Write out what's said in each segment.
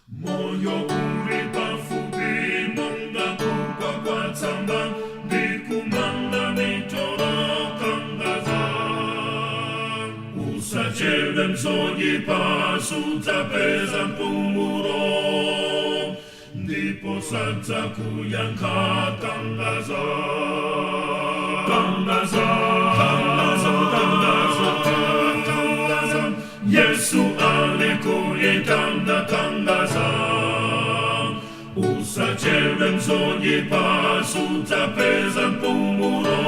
Moyo uli pafupi monga kugwa kwa tsamba, ndikumanga mitolo. Tangaza, usachedwe m'zoyipa, sudzapeza mpumulo, ndipo sadzakuyankha. Tangaza, tangaza, tangaza, tangaza, tangaza, Yesu alikuitana. Tangaza, usachedwe m'zoyipa, sudzapeza mpumulo,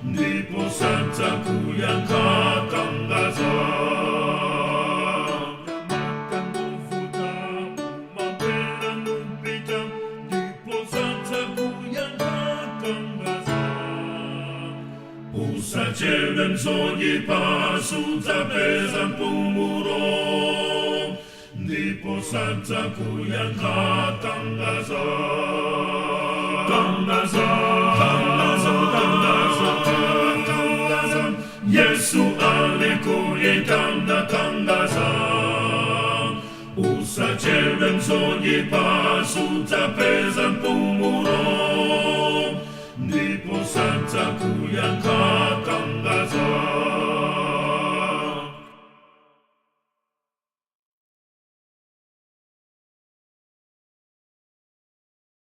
ndipo sadzakuyankha. Tangaza. Makangovuta umabwera nupita, ndipo sadzakuyankha. Tangaza, usachedwe m'zoyipa, sudzapeza mpumulo, ndipo sadzakuyankha. Tangaza, tangaza, tangaza, tangaza, tangaza, Yesu alikuitana. Tangaza, usachedwe m'zoyipa, sudzapeza mpumulo, ndipo sadzakuyankha. Tangaza.